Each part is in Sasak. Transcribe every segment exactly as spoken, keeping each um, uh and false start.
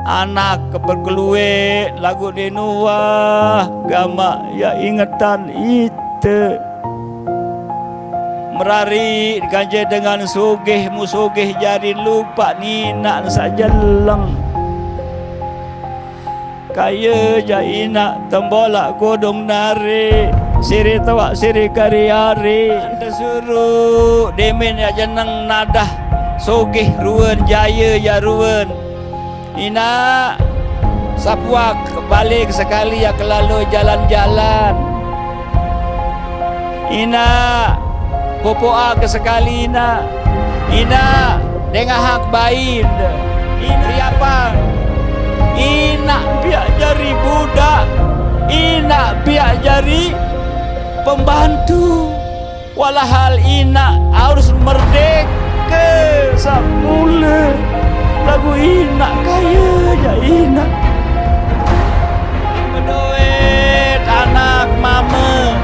Anak ke bekeluek lagu di nuah, gamak ya ingetan ite. Merari kance dengan sugih mu sugih jari lupak ninak sajeleng. Kaya ja inak tembolak godong nari, siri tewak siri kari ari. Tesuruh demen ya jeneng nadah sugih ruwen jaya ya ruwen. Inak, sapuak balik sekali ya kelalu jalan-jalan. Inak, popoa ke sekali inak. Inak, dengahak bain. Inak, riapang. Inak piak jari budak. Inak piak jari pembantu. Walahal inak harus merdeka semula. Lagu inak kaya ja inak. Bedoe anak mama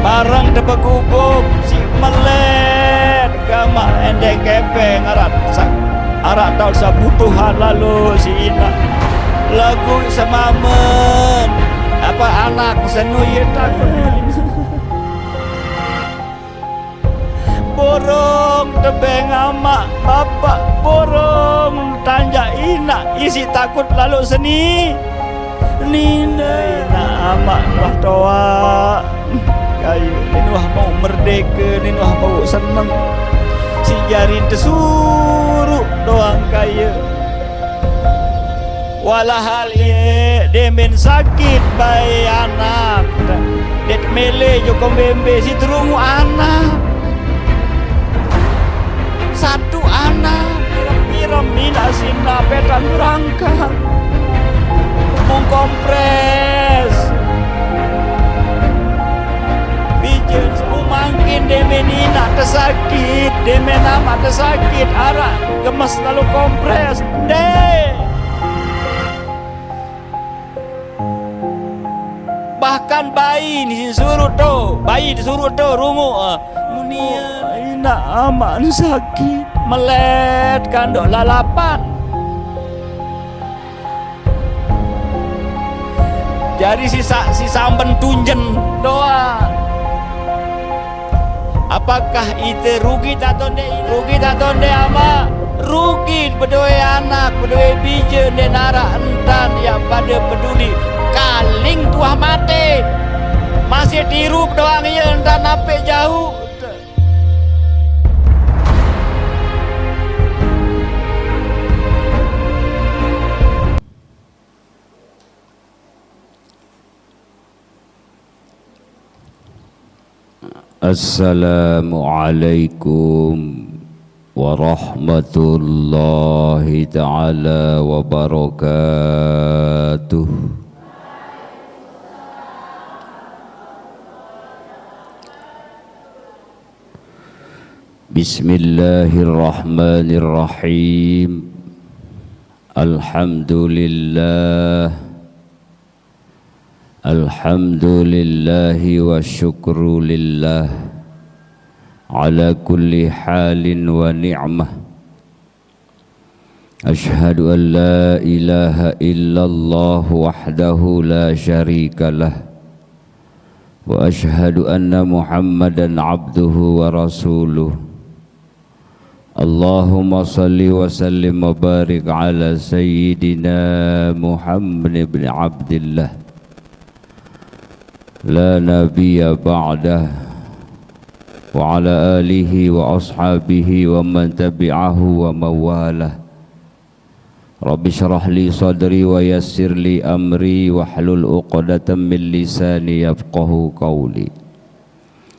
bareng tepegubuk si melet gamak endek kepeng arak sa-, arak taun sabutuhan lalu si inak. Lagu semamen apa anak senu ye takut. Borong tebeng amak bapak, borong tanjak inak isi takut lalu seni. Nina inak amak nuah toa. Kaya ni nuah mau merdeka, ni nuah mau seneng. Si jari tesuruh doang kaya. Walahal ye demen sakit bae anak. Det mele joko bembe si terungu anak. Satu anak, pirem-pirem nina sina petan berangkat. Mung kompres. Bijen semua mangkin demen inak tesakit, demen amak tesakit, arak gemes lalu kompres. Deh. Bahkan bayi ni suruh tu, bayi disuruh tu rungu. Ah. Munia inak amak sakit, melet kanduk lalapan. Jadi si sa-, si samben tunjen doa. Apakah ite rugi tak tonde? Rugi tak tonde ama? Rugi bedoe anak, bedoe bije, nde narak entan ya pada peduli. Kaling tuah mate. Masih tirup doang ye entan ape jauh. Assalamualaikum warahmatullahi taala wabarakatuh. Bismillahirrahmanirrahim. Alhamdulillah. Alhamdulillahi wa syukru lillah ala kulli halin wa ni'mah. Asyhadu an la ilaha illallah wahdahu la syarika lah. Wa asyhadu anna Muhammadan abduhu wa rasuluh. Allahumma salli wa sallim wa barik ala sayyidina Muhammad ibn Abdillah. La nabiyya ba'dah. Wa ala alihi wa ashabihi wa man tabi'ahu wa mawalah. Rabbi syrah li sadri wa yassir li amri wahlul uqdatam min lisani yafqahu qawli.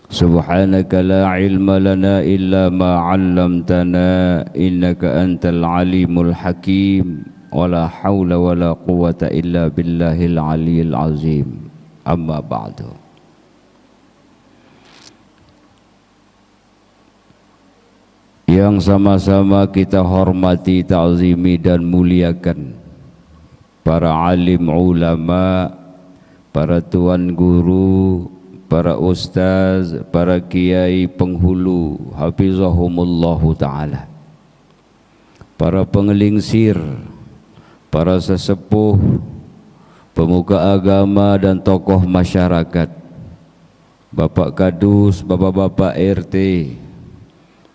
Subhanaka la ilma lana illa ma 'allamtana innaka antal alimul hakim. Wa la haula wa la quwwata illa billahil aliyil azim. Amma ba'du. Yang sama-sama kita hormati, ta'zimi, dan muliakan para alim ulama, para tuan guru, para ustaz, para kiai penghulu, hafizahumullahu ta'ala, para pengelingsir, para sesepuh, pemuka agama dan tokoh masyarakat, Bapak Kadus, Bapak-bapak R T,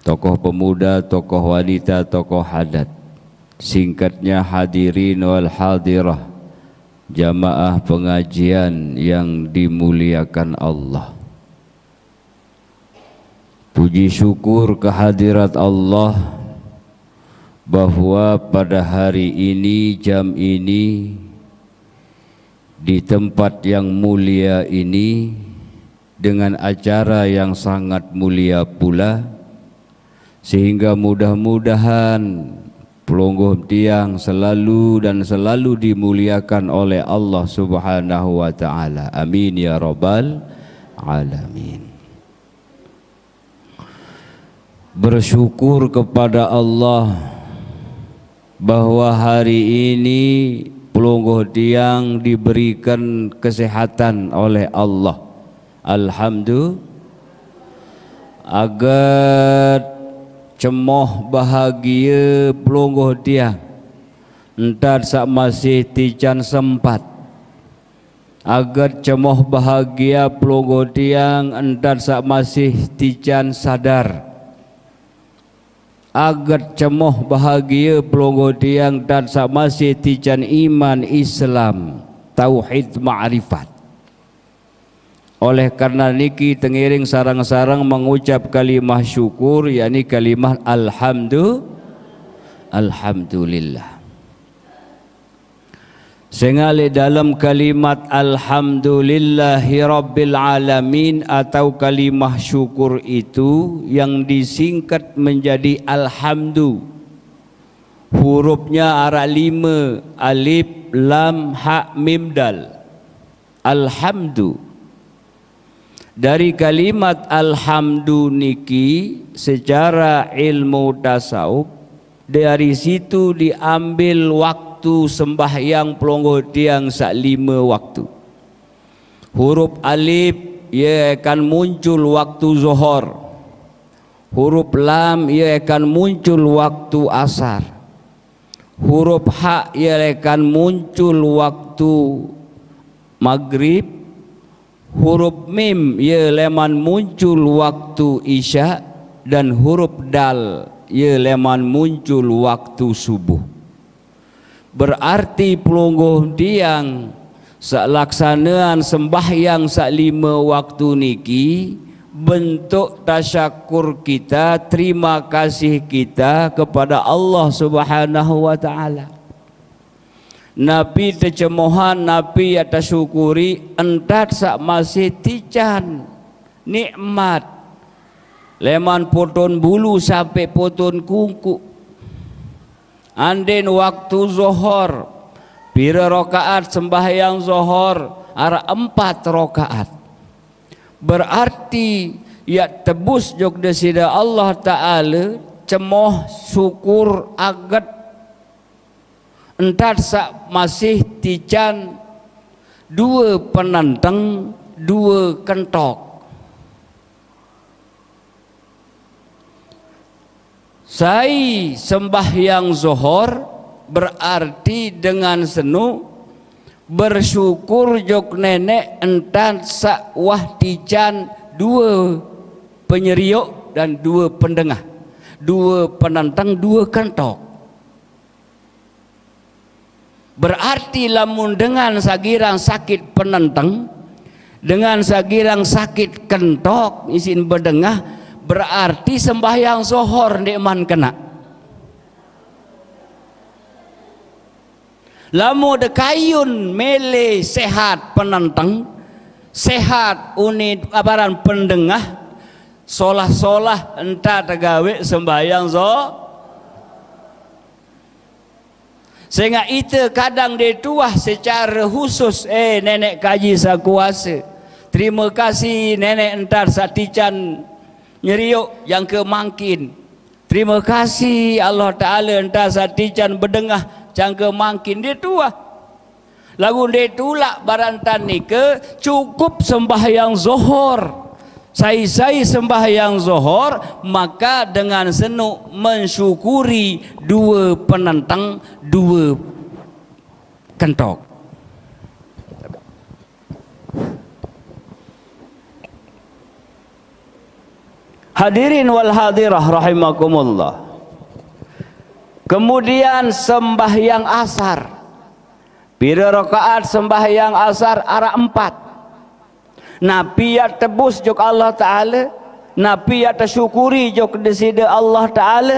tokoh pemuda, tokoh wanita, tokoh adat. Singkatnya hadirin wal hadirah, jamaah pengajian yang dimuliakan Allah. Puji syukur kehadirat Allah bahwa pada hari ini, jam ini, di tempat yang mulia ini, dengan acara yang sangat mulia pula, sehingga mudah-mudahan pelungguh tiang selalu dan selalu dimuliakan oleh Allah Subhanahu wa Ta'ala. Amin ya Rabbal Alamin. Bersyukur kepada Allah bahwa hari ini pelungguh tiang diberikan kesehatan oleh Allah. Alhamdulillah. Agat cemoh bahagia pelungguh tiang, entat sak masih tican sempat. Agat cemoh bahagia pelungguh tiang, entat sak masih tican sadar. Agat cemoh bahagia pelungguh tiang, entat sak masih tican iman Islam, tauhid, ma'rifat. Oleh karena niki, tengiring sarang-sarang mengucap kalimah syukur, yakni kalimah alhamdu-, alhamdulillah. Sehingga le dalam kalimat alhamdulillahirabbil alamin atau kalimah syukur itu yang disingkat menjadi alhamdu. Hurufnya arak lima, alif, lam, ha, mim, dal. Alhamdu. Dari kalimat alhamdu niki, secara ilmu tasawuf, dari situ diambil waktu sembahyang pelungguh tiang sak lima waktu. Huruf alif, ia akan muncul waktu zuhur. Huruf lam, ia akan muncul waktu asar. Huruf ha, ia akan muncul waktu maghrib. Huruf mim, ia leman muncul waktu isya. Dan huruf dal, ia leman muncul waktu subuh. Berarti pelungguh tiang, sak laksanaan sembahyang sak lima waktu niki bentuk tasyakur kita, terima kasih kita kepada Allah Subhanahu wa Ta'ala. Napi tecemohan, napi ya tasyukuri, entat sak masih tican nikmat. Leman potong bulu sampai potong kuku. Andin waktu zuhur, pira rakaat sembahyang zuhur? Arak empat rakaat. Berarti ya tebus jok Desida Allah Ta'ala, cemoh, syukur, agat, entat sak masih tican dua penenteng, dua kentok. Sai sembahyang zuhur, berarti dengan senu bersyukur jok nenek entat sak wah tican dua penyeriuk dan dua pendengah, dua penenteng, dua kentok. Berarti lamun dengan sagirang sakit penenteng, dengan sagirang sakit kentok isin bedengah, berarti sembahyang zuhur ndeqman kena. Lamun dekayun mele sehat penenteng, sehat unit abaran pendengah, solah-solah entat tegawe sembahyang zuhur. Sehingga ite kadang dituah secara khusus, eh, Nenek Kaji Sakuasa. Terima kasih Nenek entat sak tican nyeriuk jangka mangkin. Terima kasih Allah Ta'ala entat sak tican bedengah jangka mangkin dituah. Lagu ditulak barantan nika cukup sembahyang zuhur. Sai-sai sembahyang zuhur, maka dengan senu mensyukuri dua penenteng, dua Entok. Hadirin wal hadirah rahimakumullah. Kemudian sembahyang asar. Pira rakaat sembahyang asar? Arak empat. Napi ya tebus jok Allah Ta'ala, napi ya tesyukuri jok deside Allah Ta'ala,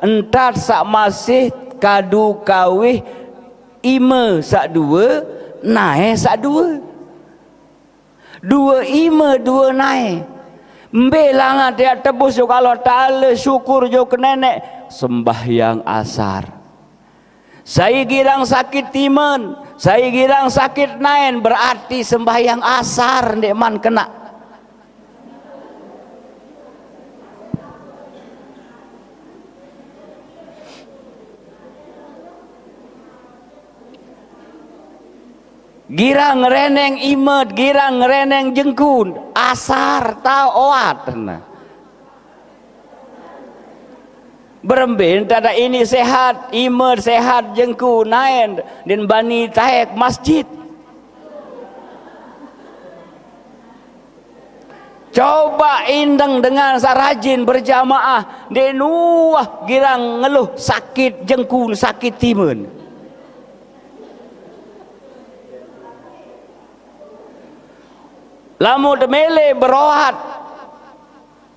entat sak masih kadu kawih ime sak dua, nae sak dua. Dua ime, dua nae. Mbe langat ya tebus jok Allah Ta'ala, syukur jok nenek, sembahyang asar. Sai girang sakit timen, sai girang sakit naen, berarti sembahyang asar ndeqman kena. Girang ngereneng imet, girang ngereneng jengkun, asar tao oat. Nah. Berembe ntada ini sehat, imet sehat, jengkun naen, den bani taek masjid. Coba indeng dengan saq rajin berjamaah, ndeq nuah girang ngeluh sakit jengkun, sakit timen. Lamun temele beroat,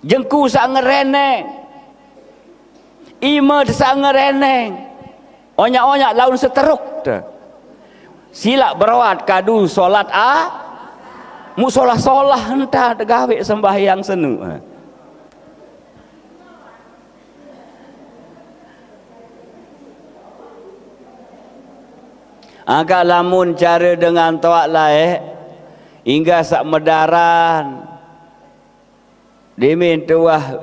jengku saq ngereneng, imet saq ngereneng, onyak-onyak laun seteruk te. Silaq beroat kadu solat a, mu solah-solah enta tegaweq sembahyang senu. Angkaq lamun care dengan toaq laeq, inggah saq medaran, demen tuah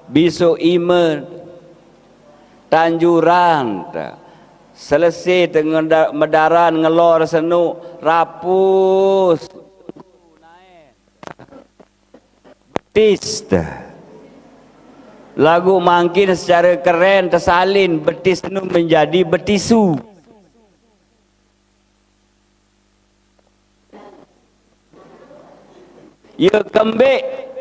bisoq ime, tanjuran, selese te ngeda-, medaran ngelor senu, rapus. Betis te. Laguq mangkin secare keren tesalin betis nu menjadi betisu. Ye kembeq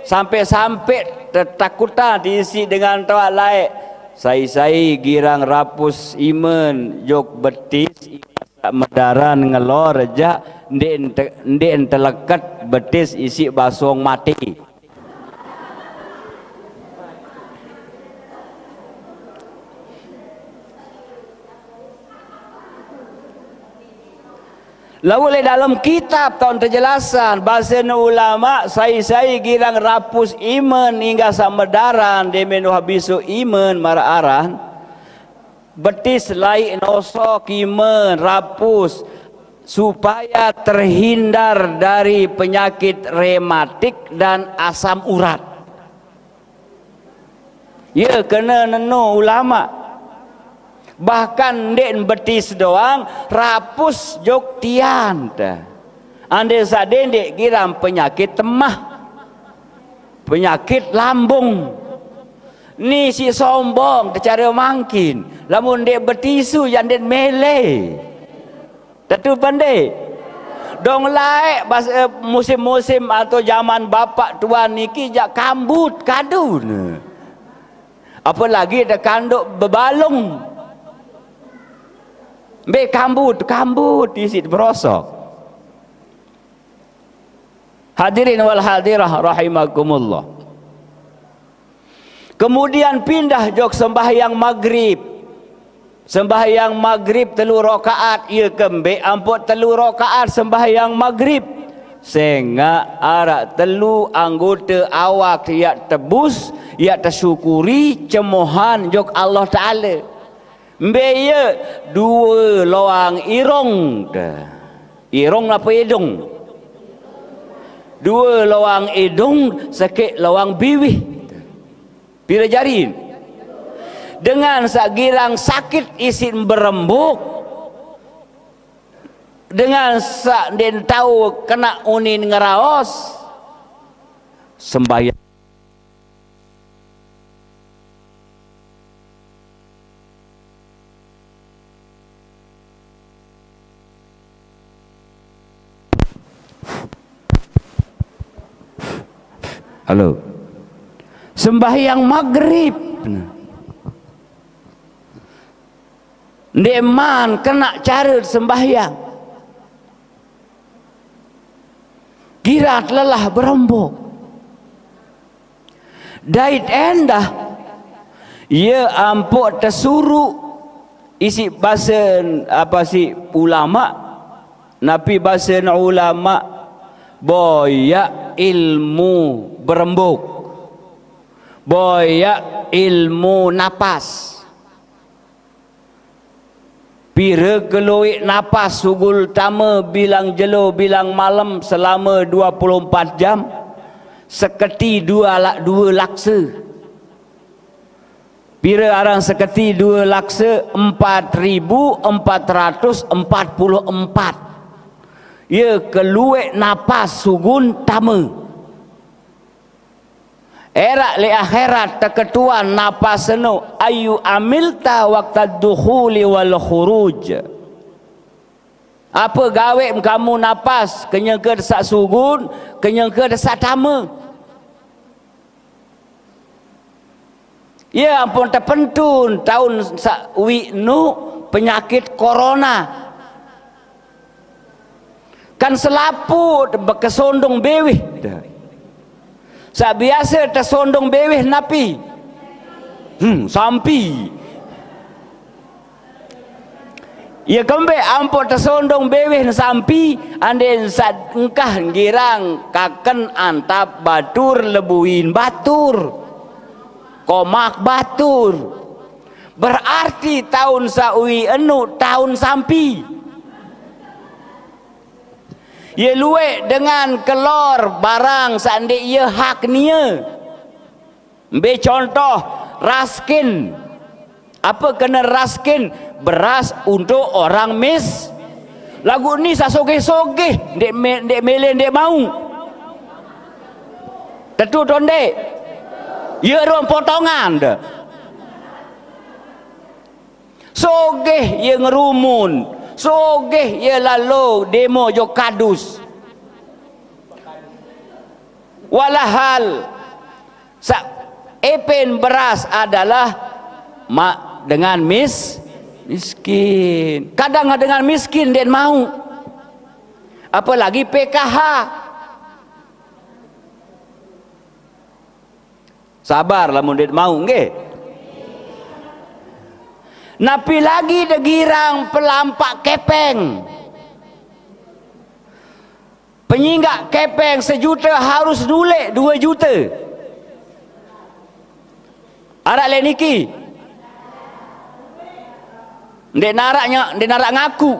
sampe-sampe tetakutan isiq dengan toaq laeq. Sai-sai girang rapus imen jok betis, saq medaran ngelor jaq ndeqn te-, ndeqn teleket betis isiq basong mate. Laguq leq dalem kitab taoqn tejelasan, basene ulama, sai-sai girang rapus imen inggah saq medaran demen wah bisoq imen maraq aran, betis laeq nosok imen rapus, supaya terhindar dari penyakit rematik dan asam urat. Ye kene neno ulama. Bahkan ndeqn betis doang, rapus jok tian te. Ande saq dendeq girang penyakit temah, penyakit lambung. Ni siq sombong tecare mangkin, lamun ndeq betisu, jaq ndeqn mele. Tetu pende. Dong laeq bas-, eh, musim-musim atau jaman bapak tuan niki jaq kambut kadun. Apalagi tekandoq bebalung. Mbe kambut, kambut isiq berosok. Hadirin wal hadirah rahimakumullah. Kemudian pindah jok sembahyang magrib. Sembahyang magrib telu rakaat, ye kembeq ampoq telu rakaat sembahyang magrib? Sengaq araq telu anggote awak yaq tebus, yaq tesyukuri cemohan jok Allah Taala. Mbe ye? Due loang irung. Irung napa idung? Due loang idung, sekeq loang biwih. Pire jari? Dengan saq girang sakit isiq berembuk, dengan saq ndeqn tao kenaq unin ngeraos, sembahyang Halo. Sembahyang maghrib. Ndeqman kena care sembahyang. Kirat lelah berembuk. Dait endah, ye ampoq tesuruq isiq basen, apa siq, ulama, napi basen ulama, boyaq ilmu berembuk, boyaq ilmu napas. Pire kelueq napas sugul tame bilang jelo bilang malem selame due puluh empat jam? Seketi due la-, due lakse. Pire aran seketi due lakse? Empat ribu empat ratus empat puluh empat. Ye kelueq napas sugun tame. Eraq leq akhirat teketuan napas seno, "Ayyu amilta waqtad dukhuli wal khuruj?" Ape gaweq kamu napas, kenyeke desaq sugun, kenyeke desaq tame? Ye ampoq tepentun taun saq uiq nuq penyakit corona. Kan selapuq bekesondong beweh. Saq biase tesondong beweh napi? Hmm, sampi. Ye kembeq ampoq tesondong beweh sampi, andeqn saq engkah girang kaken antap batur lebuin batur. Komaq batur. Berarti taun saq uiq nuq taun sampi. Ye lueq dengan kelor barang saq ndeq ye hak nie. Mbe contoh, raskin. Ape kene raskin? Beras untuk orang mis-, laguq ni saq sogeh-sogeh, ndeq me-, ndeq mele, ndeq mauq. Tetu to ndeq? Ye rong potongan de. Sogeh ye ngerumun, sogeh ye lalo demo jok kadus. Walahal saq epen beras adalah ma-, dengan mis-, miskin. Kadang dengan miskin ndeqn mauq. Apalagi P K H. Sabar lamun ndeqn mauq, nggih. Napi lagi de girang pelampaq kepeng. Penyinggaq kepeng sejute harus nuleq due jute. Araq leq niki? Ndeq naraq nya-, ndeq naraq ngaku.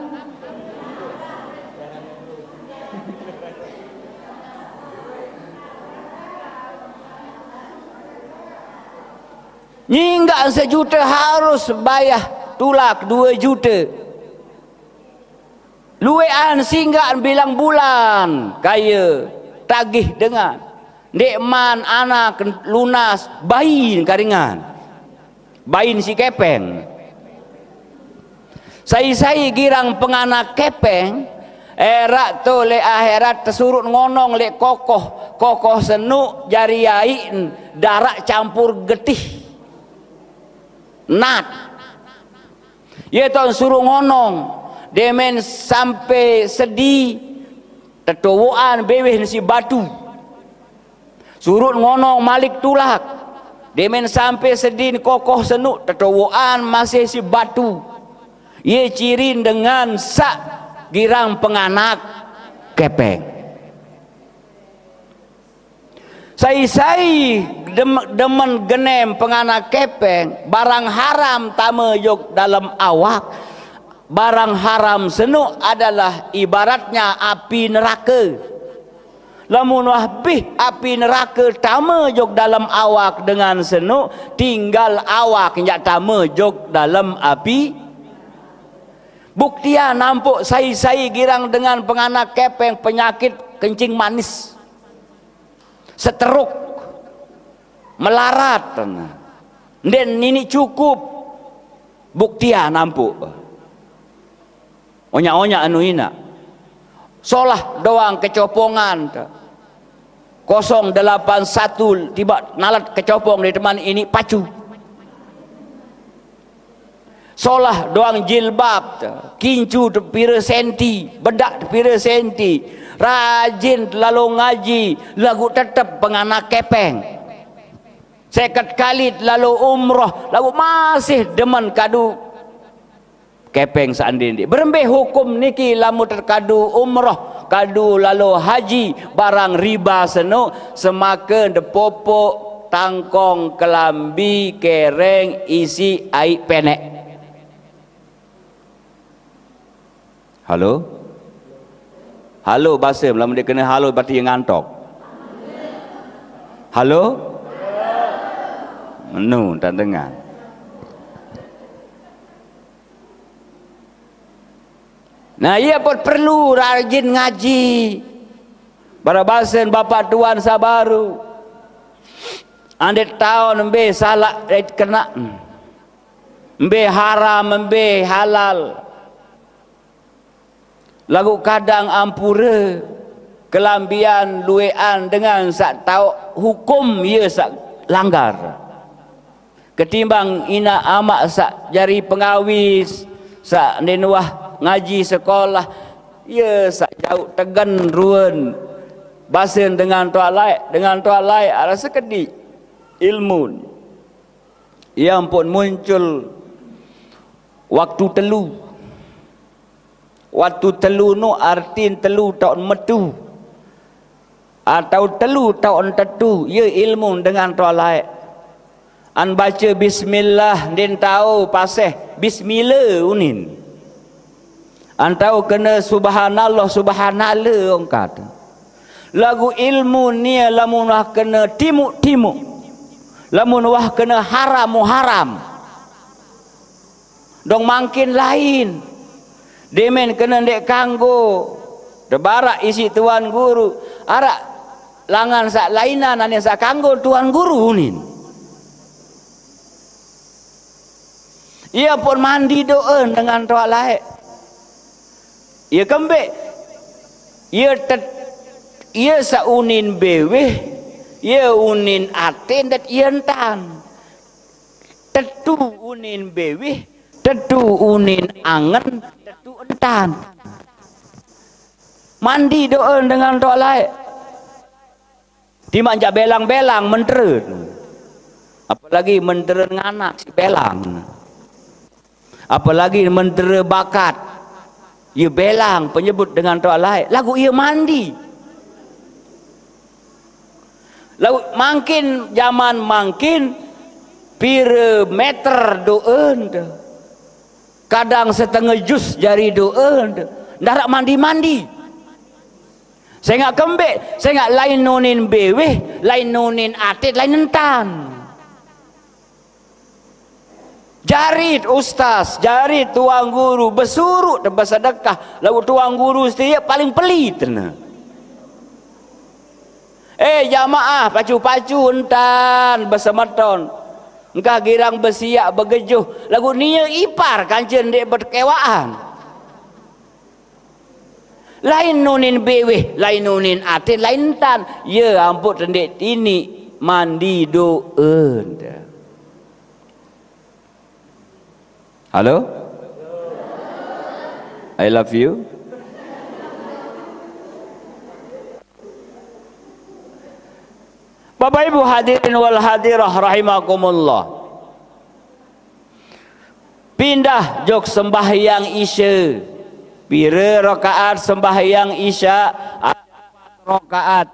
Nyinggaq sejute harus bayah tulak due jute. Lueqan singgaq bilang bulan kaye tagih dengan. Ndeqman anak lunas bain karingan. Bain siq kepeng. Sai-sai girang penganak kepeng, eraq to leq akhirat tesuruq ngonong leq kokoh, kokoh senuq jari aiqn daraq campur getih. Nat. Ye taoqn suruq ngonong, demen sampe sedi, tetowoqan bewehn siq batu. Suruq ngonong malik tulak, demen sampe sedin kokoh senuq, tetowoqan masih siq batu. Ye cirin dengan saq girang penganak kepeng. Sai-sai dem-, demen genem penganak kepeng, barang haram tame jok dalem awak. Barang haram senuq adalah ibaratnya api nerake. Lamun wah bih api nerake tame jok dalem awak dengan senuq, tinggal awak njaq tame jok dalem api. Buktian ampoq sai-sai girang dengan penganak kepeng penyakit kencing manis. Seteruk, melarat, ndeq niniq cukup. Buktian ampuq. Onyaq-onyaq anu inaq. Solah doang kecopongan. kosong delapan satu, tiba nalat kecopong di teman ini pacu. Solah doang jilbab, kincu tepira senti, bedak tepira senti, rajin lalu ngaji, lagu tetep pengana kepeng. Seket kali lalu umroh, lagu masih demen kadu kepeng sandindi. Berembe hukum niki lamun terkadu umroh, kadu lalu haji, barang riba seno, semaka depopok tangkong kelambi kereng isi ai penek. Halo? Halo basa, lamun dia kena halo berarti dia ngantok. Halo? Nu, tak dengar. Nah, ia pun perlu rajin ngaji. Barabasen bapak tuan sabaru. Andet taun mbe salak dait kena. Mbe haram, mbe halal. Lagu kadang ampura kelambian luean dengan sak tauk hukum ia sak langgar. Ketimbang ina amak sak jari pengawis, sak ndenuah ngaji sekolah, ia sak jauk tegen ruen. Basen dengan tuak laik, dengan tuak laik arah sekedi ilmu. Ia ampun muncul waktu telu. Waktu telu nu artin telu taun metu. Atau telu taun tetu, ia ilmu dengan tuak laik. An baca bismillah, ndin tau paseh bismillah unin. An tau kena subhanallah, subhanallah ongkat. Lagu ilmu nia lamun wah kena timuk-timuk. Lamun wah kena haram, haram. Dong mangkin lain. Demen kena ndek kanggo. Tebarak isi tuan guru. Arak langan sak lainan ane sak kanggo tuan guru unin. Ia pun mandi doa dengan tuak laik. Ia kembek. Ia tet, ia saunin beweh, ia unin aten dat ia entan. Tetu unin beweh, tetu unin angen, tetu entan. Mandi doa dengan tuak laik. Timak jak belang-belang mentera. Apalagi mentera nganak si belang. Apalagi mentera bakat. Ia belang penyebut dengan tuak laik. Lagu ia mandi. Lagu mangkin, zaman mangkin, pira meter doa ente. Kadang setengah jus jari doa ente. Ndarak mandi-mandi. Sengak kembek, sengak lain nunin beweh, lain nunin atit, lain entan. Jarit ustaz, jarit tuang guru, besuruk te besedekah, lalu tuang guru setia paling pelit ne. Eh, jamaah, pacu-pacu entan besemeton. Engkah girang besiak begejuh, lagu nia ipar kancen dek berkewaan. Lain nunin beweh, lain nunin atin, lain tan. Ya ampun, tendek tini mandi doa. Halo? I love you. Bapak Ibu hadirin wal hadirah rahimakumullah. Pindah jok sembahyang Isya. Pira rakaat sembahyang Isya? Empat rakaat.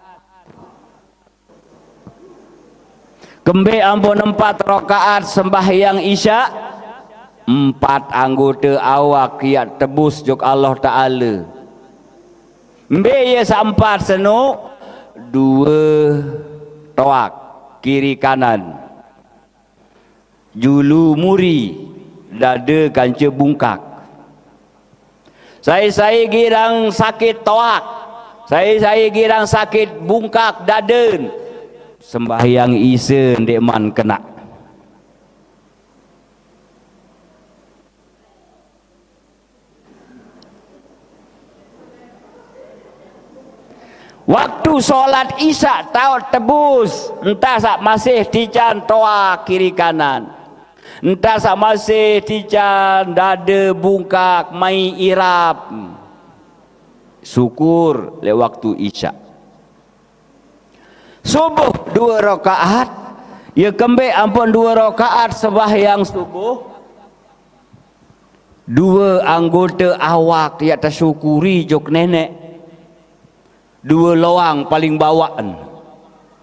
Kembe ampun empat rakaat sembahyang Isya? Empat anggota awak ia tebus jok Allah Taala. Mbe ia seempat seno? Dua toak kiri kanan. Julu muri, dada kanca bungkak. Sai-sai girang sakit toak, sai-sai girang sakit bungkak dada, sembahyang Isya ndek man kena. Waktu solat Isya taot tebus, entah saq masih tican toa kiri kanan. Entah saq masih tican dade bungkak mai irap. Syukur leq waktu Isya. Subuh due rakaat, ye kembeq ampun due rakaat sembahyang subuh. Due anggote awak yaq tesyukuri jok Neneq. Due loang paling bawaqn.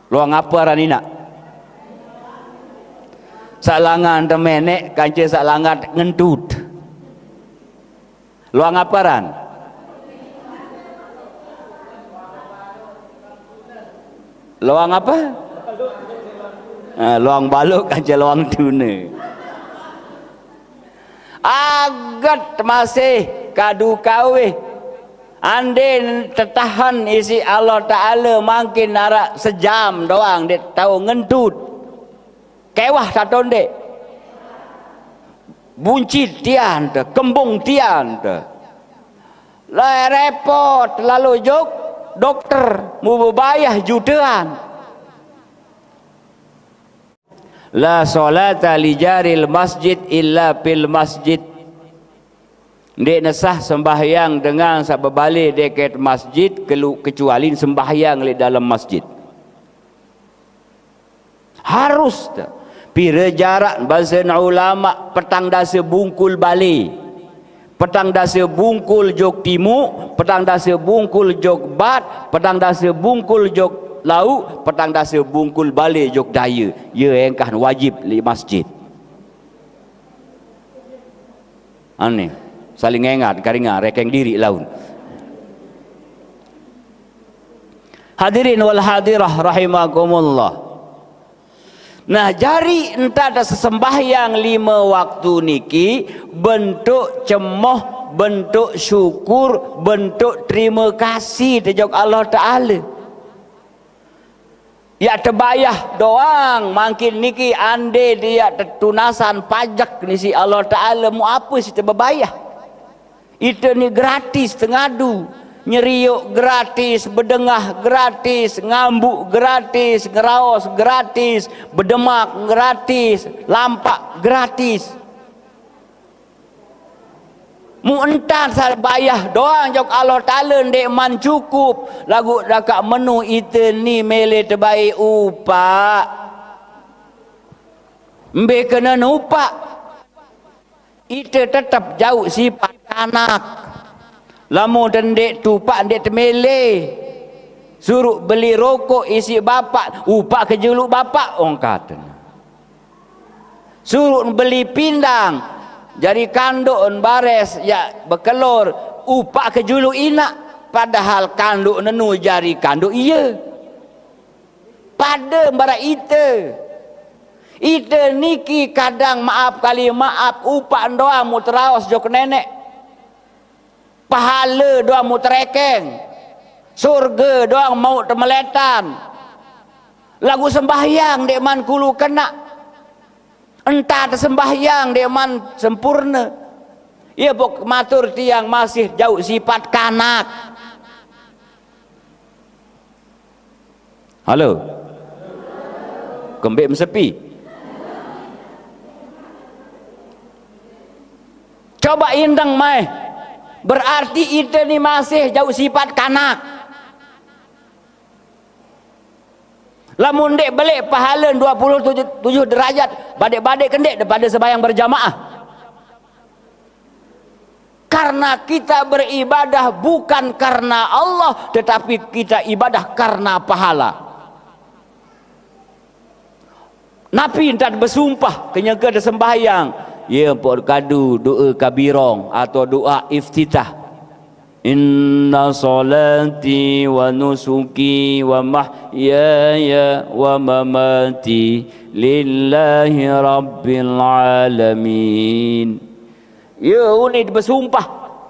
Loang ape aran inaq? Saq langan temeneq kance saq langan ngentut. Loang ape aran? Loang ape? Eh, loang balok kance loang tune. Aget masih kadu kawih. Andin tetahen isiq Allah Taala mangkin araq sejam doang ndeq tao ngentut. Kewah tato ndeq. Buncit tian te, kembung tian te. Laeq repot lalo jok dokter, mubebayah jutean. La sholata li jaril masjid illa fil masjid. Ndeqne sah sembahyang dengan saq bebale deket masjid kelu-, kecuali sembahyang leq dalem masjid. Harus te. Pire jarak, base ulama, petang dase bungkul bale. Petang dase bungkul jok timuq, petang dase bungkul jok bat, petang dase bungkul jok lauq, petang dase bungkul bale jok daye. Ye engkah wajib leq masjid. Aneh. Saling engat, karingan, rekeng diriq laun. Hadirin wal hadirah rahimakumullah. Nah, jari entat sesembahyang lime waktu niki bentuk cemoh, bentuk syukur, bentuk terime kasih tejok Allah Taala. Yaq tebayah doang, mangkin niki ande de yaq tetunasan pajek ni siq Allah Taala, mu ape siq tebebayah? Ite ni gratis tengadu, nyerioq gratis, bedengah gratis, ngambuk gratis, ngeraos gratis, bedemak gratis, lampaq gratis. Mu entan saq bayah doang jok Allah Taala ndeqman cukup, laguq dakaq menu ite ni mele tebai upaq. Mbe kenen upaq? Ite tetep jauq sipat kanak. Lamun te ndeq tupaq ndeq temele, suruq beli rokok isiq bapaq, upaq kejuluq bapaq, ongkaten. Suruq beli pindang, jari kandoqn bares yaq bekelor, upaq kejuluq inaq, padahal kandoq nenu jari kandoq ie. Pade maraq ite. Ite niki kadang maap kali maap, upaq doang mu teraos jok Neneq. Pahale doang mu terekeng. Surge doang mauq temeletan. Laguq sembahyang ndeqman kulu kenaq. Entat sembahyang ndeqman sempurne. Ie pok matur tiang masih jauq sipat kanak. Halo? Kembeq mesepi? Coba indeng mai. Berarti ite ni masih jauq sipat kanak. Lamun ndeq beleq pahalen dua puluh tujuh, tujuh derajat, badeq-badeq kendeq daripada sembahyang berjamaah. Karena kita beribadah bukan karena Allah, tetapi kita ibadah karena pahala. Napi ntan besumpah kenyeke tesembahyang? Ye pok kadu doa kabirong atau doa iftitah. Inna salati wa nusuki wa mahyaya wa mamati lillahi rabbil alamin. Ye uni besumpah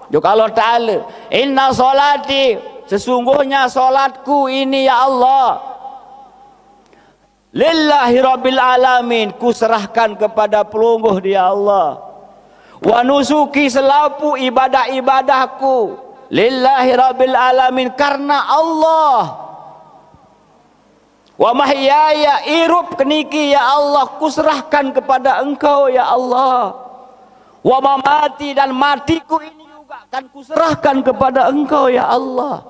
jok Allah Taala, "Inna salati, sesungguhnya salatku ini, ya Allah, lillahi rabbil alamin, kuserahkan kepada Pelungguh, ya Allah. Wa nusuki, selapuq ibadah-ibadahku, lillahi rabbil alamin, karena Allah." Wa mahyaya, irup keniki ya Allah, kuserahkan kepada Engkau ya Allah. Wa mamati, dan matiku ini juga akan kuserahkan kepada Engkau ya Allah.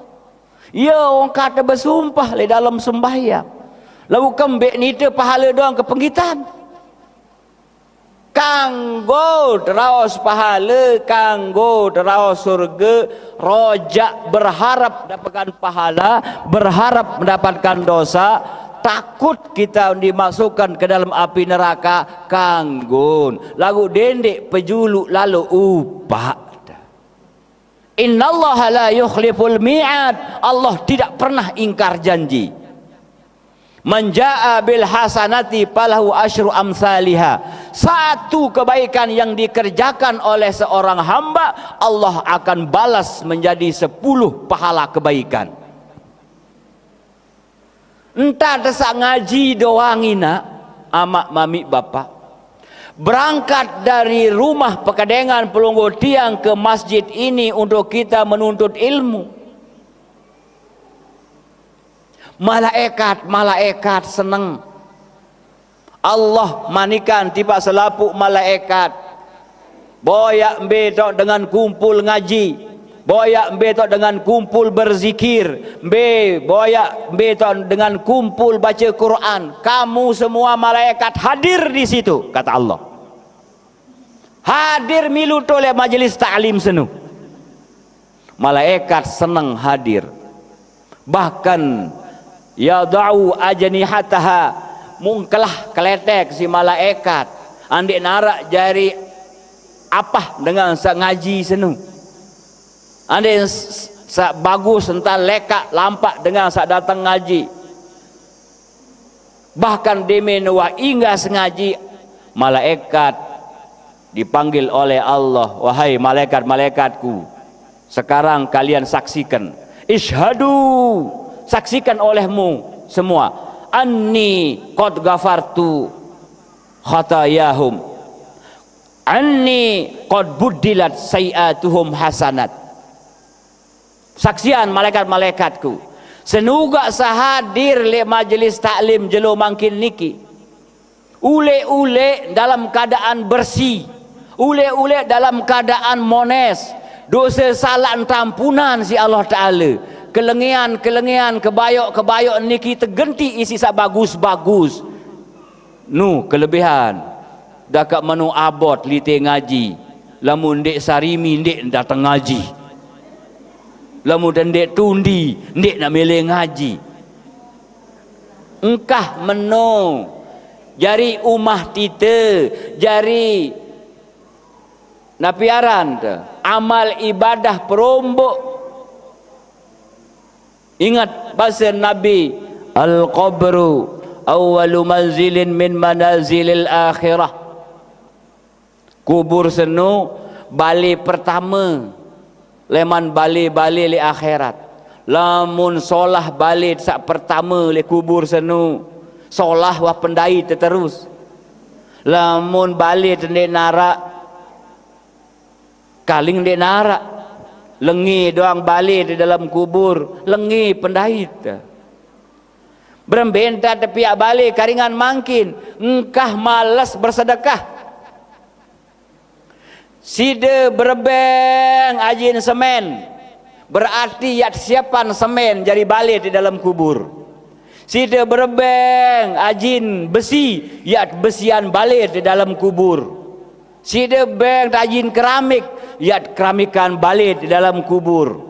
Ya, orang kata bersumpah le dalam sembahyang. Lalu kembek nita pahala doang ke penggitan. Kanggo teraos pahala, kanggo teraos surga, rojak berharap dapatkan pahala, berharap mendapatkan dosa, takut kita dimasukkan ke dalam api neraka, kanggo. Lagu dendik pejuluk lalu upak. Innallaha la yukhliful mi'ad. Allah tidak pernah ingkar janji. Man jaa bil hasanati falahu asyru amsaliha. Satu kebaikan yang dikerjakan oleh seorang hamba, Allah akan balas menjadi sepuluh pahala kebaikan. Entah tesak ngaji doang ina, amak mamik bapak. Berangkat dari rumah Pekedengan Pelunggu Tiang ke masjid ini untuk kita menuntut ilmu. Malaikat, malaikat seneng. Allah manikan tiba selapuk malaikat. Boyak mbe tok dengan kumpul ngaji. Boyak mbe tok dengan kumpul berzikir. Mbe, boyak mbe tok dengan kumpul baca Quran. Kamu semua malaikat hadir di situ, kata Allah. Hadir milu toleh majelis taklim senu. Malaikat seneng hadir. Bahkan yadau ajnihataha, mungkelah keletek si malaikat. Andik narak jari apah dengan sak ngaji senu. Andik s-, sak bagus entah lekak lampak dengan sak datang ngaji. Bahkan demen wa inggas ngaji, malaikat dipanggil oleh Allah, "Wahai malaikat-malaikatku, sekarang kalian saksikan. Ishadu, saksikan olehmu semua. Anni qad ghafartu khatayahum. Anni qad buddilat sayiatuhum hasanat." Saksian malaikat-malaikatku. Senuga sahadir le majelis taklim jelo mangkin niki. Ule-ule dalam keadaan bersih. Ule-ule dalam keadaan mones. Dosa salah entampunan si Allah Ta'ala. Kelengian-kelengian, kebayok-kebayok niki tegenti isi sak bagus-bagus. Nu kelebihan. Dakak menu abot lite ngaji. Lamun ndek sarimi ndek datang ngaji. Lamun ndek tundi ndek nak milih ngaji. Engkah meno jari umah tite, jari napiaran te, amal ibadah perombok. Ingat basa Nabi, "Al-qabru awwalu manzilin min manazilil akhirah." Kubur senu bale pertama leman bale-bale le akhirat. Lamun solah bale sak pertama le kubur senu, solah wah pendai teterus. Lamun bale tendek narak, kaling ndek narak. Lengi doang bale di dalam kubur, lengi pendait. Berembenta tepiak bale karingan mangkin, engkah males bersedekah. Side berebeng ajin semen, berarti yat siapan semen jari bale di dalam kubur. Side berebeng ajin besi, yat besian bale di dalam kubur. Side beng tajin keramik, yat keramikan bale di dalam kubur.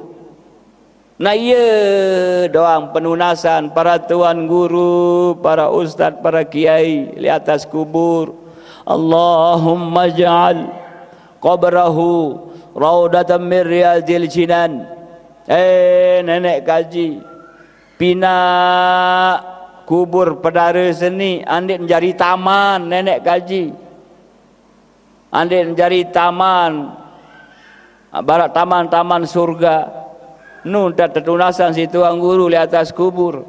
Nah, iya doang penunasan para tuan guru, para ustaz, para kiai di atas kubur. Allahumma ja'al qabrahu raudatan min riyadil jinan. Eh, nenek kaji, pina kubur pedara seni andik menjadi taman nenek kaji. Andik menjadi taman, barak taman-taman surga. Nu tak tertunasan si tuan guru di atas kubur.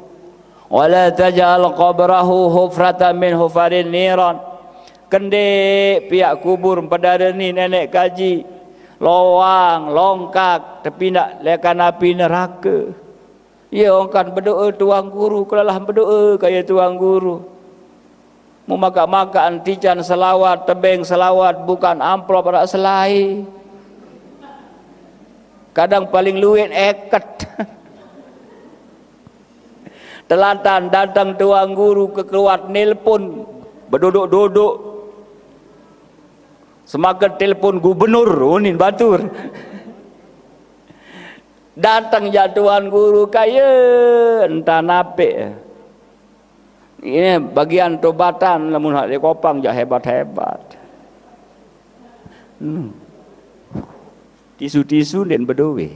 Wala taj'al qabrahu hufratan min hufarin niran. Kendik piak kubur pedara ni nenek kaji. Loang, longkak, tepindak lekan api neraka. Ye ongkan bedoe tuang guru, kelalah bedoe kaya tuang guru. Memakak-makak entican selawat, tebeng selawat, bukan amplop arak selai. Kadang paling luit eket. Telatan datang tuang guru ke keluat nelpon, bedodok-dodok. Semaket telpon gubernur, unin batur. Datang jak tuan guru kaya entah napik. Ini bagian tobatan lamun hak di kopang jak hebat-hebat. Hmm. Tisu-tisu ndeq bedoe.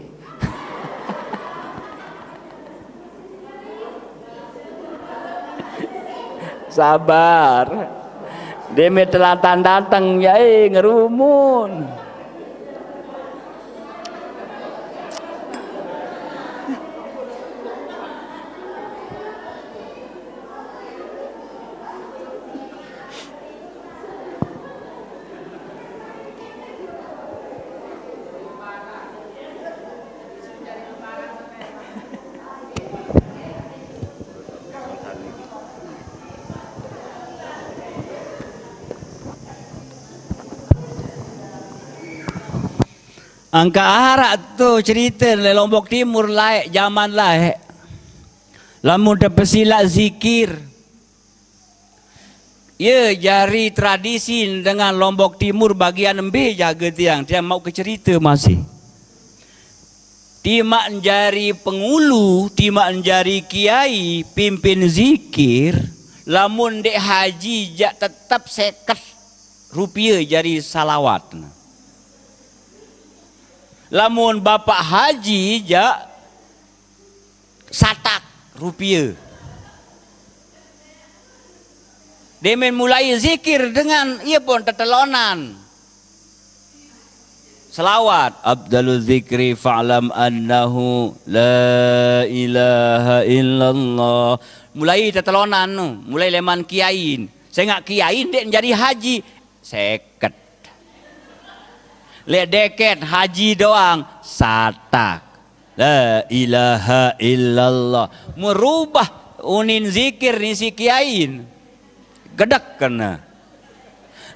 Sabar. Deme telatan dateng, yae ngerumun. Angkaq araq to cerite leq Lombok Timur laeq, jaman laeq. Lamun tepesilaq zikir, Ye jari tradisi dengan Lombok Timur bagian embe jage tiang? Tiang mauq ke cerite masih. Timaq jari pengulu, timaq jari kiai, pimpin zikir, lamun ndeq haji jaq tetep seket rupie jari salawatne. Lamun bapaq haji jaq satak rupie. Demen mulai zikir dengan ie pun tetelonan. Selawat, "Afdalu zikri fa'lam annahu la ilaha illallah." Mulai tetelonan nu, mulai leman kiain. Sengaq kiain ndeq jari haji, seket. Leq deket haji doang, satak. La ilaha illallah. Merubah unin zikir nisi kiain. Gedek kene.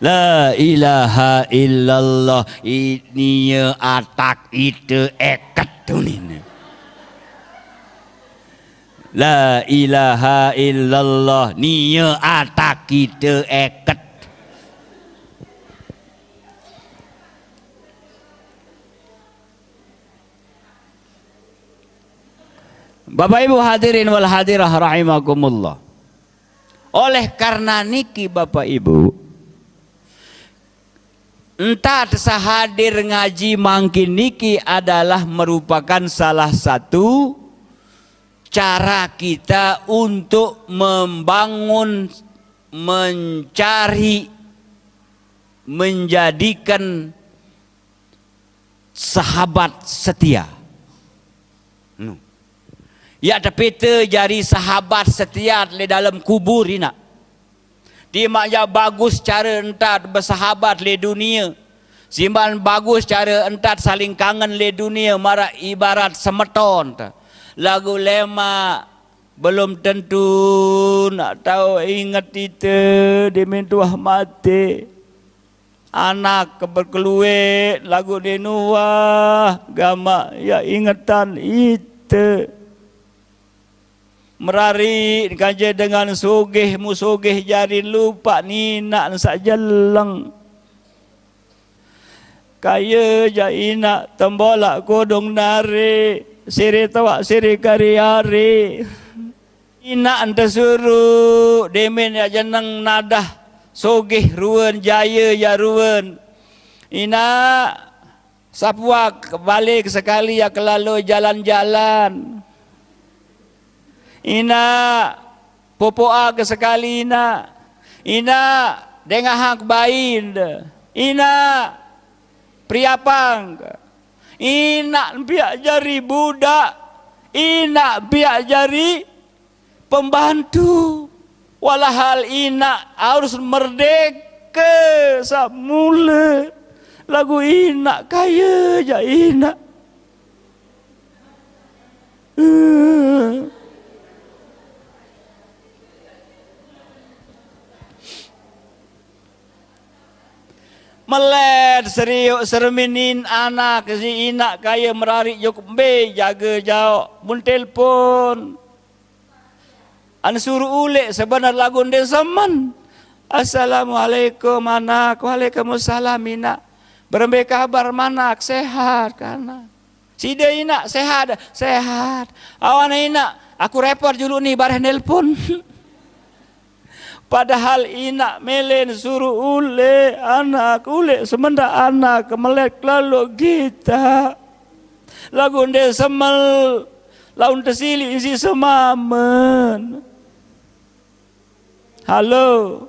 La ilaha illallah. I-, nie atak ite eket unin. La ilaha illallah. Nie atak ite eket. Bapak Ibu hadirin wal hadirah rahimakumullah. Oleh karena niki Bapak Ibu, entat sehadir ngaji mangkin niki adalah merupakan salah satu cara kita untuk membangun, mencari, menjadikan sahabat setia. Nu. Yaq tepite jari sahabat setia leq dalem kubur inaq. Timaq jaq bagus care entat besahabat leq dunie. Simban bagus care entat saling kangen leq dunie maraq ibarat semeton. Laguq lemaq belum tentu naq tao inget ite demen tuah mate. Anak ke bekelueq laguq ndeqn uah gamaq yaq ingetan ite. Merariq kance dengan sugih musugih jari lupaq ninaqn saq jelleng. Kaye jaq inaq tembolaq kodong nare, sire toaq sire kari-ari. Inaq ente suruq, demen yaq jeneng nadah sugih ruen, jaye yaq ruen. Inaq, sapuaq bale sekali yaq kelalo jalan-jalan. Inaq, popoaq sekali, Inaq. Inaq, dengahang bain. Inaq, periapang. Inaq piaq jari budak. Inaq piaq jari pembantu. Walahal inaq harus merdeke saq mule. Laguq inaq kaye jaq inaq. Melet seriuk serminin anak si ina kaye merariq juk mbe jage jaoq mun telpon. An suruq uleq sebenar laguq ndeq semen. "Assalamualaikum, anak." "Waalaikumsalam, inaq." "Berembe kabar, manak? Sehat, kanak?" "Side, inaq, sehat?" "Sehat." "Awane, inaq, aku repot juluq ni bareh nelpon." Padahal inaq mele suruq uleq, anak uleq semendaq anak melet laloq gitaq. Laguq ndeq semel laun tesiliq isiq semamen. Halo.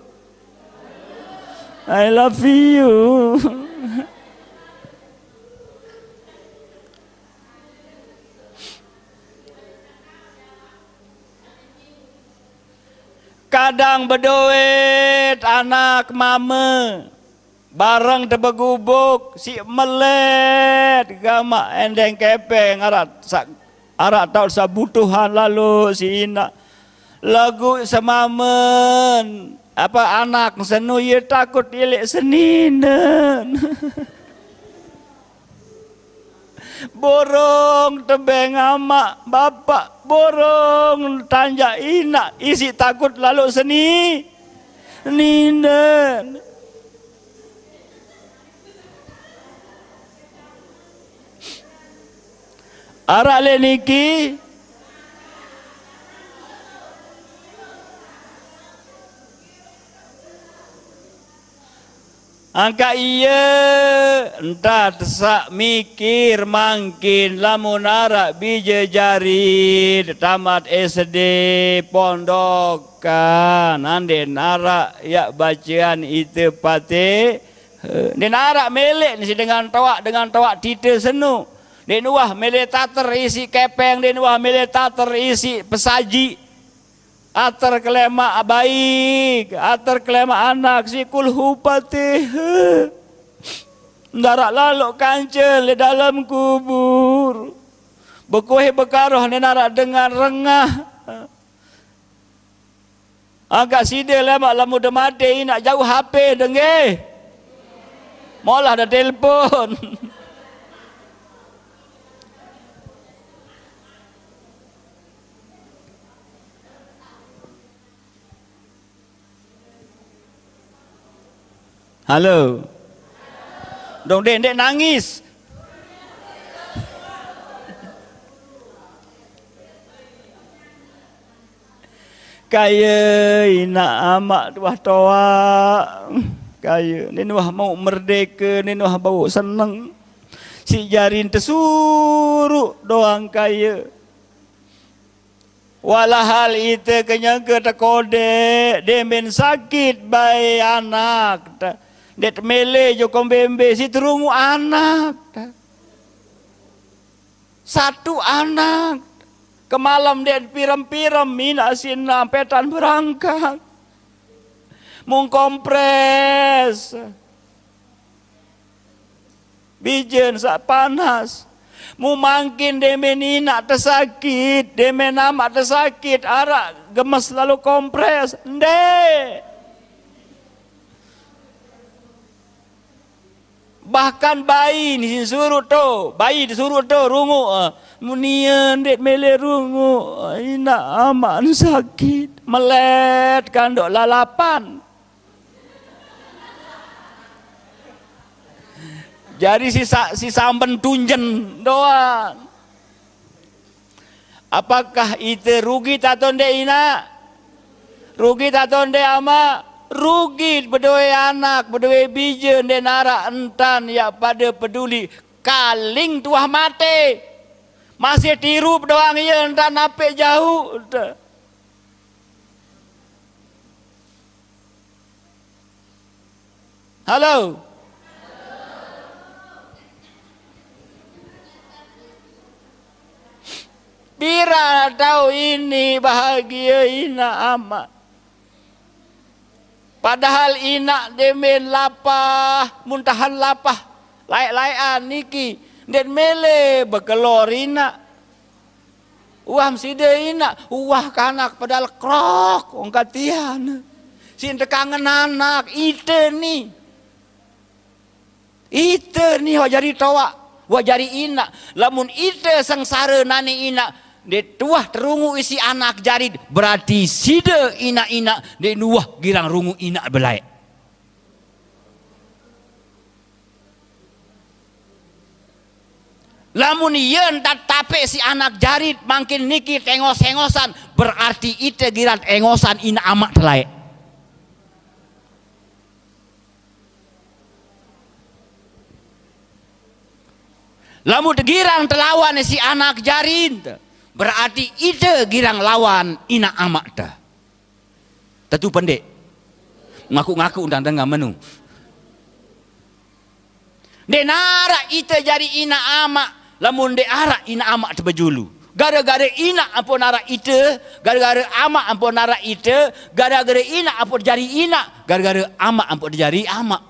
I love you. Kadang bedoe anak mame, bareng tebegubuk, siq melet gamaq endeng kepeng araq saq, araq taoq saq butuhan laloq siq inaq. Laguq semamen, ape, anak senu, ie takut ileq seninen. Burung tebeng amaq bapaq, burung tanjak inaq, isiq takut laloq seni, ninen. Araq leq niki. Angkaq ie, entah tesaq mikir mangkin lamun araq bije jari tamat S D pondokan, ndeqn araq yaq bacean ite Patih-, ndeqn araq meleq ni si dengan toaq, dengan toaq tite senu. Ndeqn uah mele tater isiq kepeng, ndeqn uah mele tater isiq pesaji. Ater kelemaq baik, ater kelemaq anak siq kulhu Patih. Ndaraq laloq kancen leq dalem kubur. Bekuih bekaroh ndeqn araq dengan rengah. Angkaq side lemaq lamun de mate inaq jauq H P de nggih. Molah de telpon. Halo. Dong, Dek, Dek nangis. Kaye inaq amaq tuah toaq. Kaye nin wah mauq merdeke, nin wah bau seneng. Siq jarin tesuruq doang kaye. Walahal ite kenyeke tekodeq, demen sakit bae anak. Ndeq temele jokong bembe siq terunguq anak. Satu anak. Kemalem ndeq pirem-pirem, inaq siq nampetan berangkat. Mung kompres. Bijen saq panas. Mung mangkin demen inaq tesakit, demen amaq tesakit, araq gemes lalo kompres. Ndeq. Bahkan bayi ni suruq to, bayi disuruq to runguq, eh, mun ie ndeq mele runguq, eh, inaq amaq sakit, melet kandoq lalapan. Jari si sa-, si samben tunjen doang. Apakah ite rugi tato ndeq, inaq? Rugi tato ndeq, amaq? Rugi. Bedoe anak, bedoe bije, ndeq naraq entan yaq pade peduli. Kaling tuah mate. Masih tirup doang ie, entan apeq jauq. Halo. Pira tau ini bahagie inaq amaq. Padahal inaq demen lapah, mun tahan lapah, laeq-laeqan niki, ndeq mele bekelor inaq. Uah meside inaq, uah kanak pedal krok, ongkat tian. Siq tekangen anak, ite ni. Ite ni wah jari toaq, wah jari inaq. Lamun ite sengsare nani inaq, ndeq tuah terungu isiq anak jari, berarti side inaq-inaq ndeq nuah girang rungu inaq belaeq. Lamun ie ntan tapeq siq anak jari mangkin niki tengos-engosan, berarti ite girang engosan inaq amaq telaeq. Lamun tegirang telawan siq anak jarin te, berarti ite girang lawan inaq amaq te. Tetu pendeq. Ngaku-ngaku undang dengah menu. Ndeq naraq ite jari inaq amaq, lamun ndeq araq inaq amaq tebejulu. Gara-gara inaq ampun araq ite, gara-gara amaq ampun araq ite, gara-gara inaq ampun jari inaq, gara-gara amaq ampun jari amaq.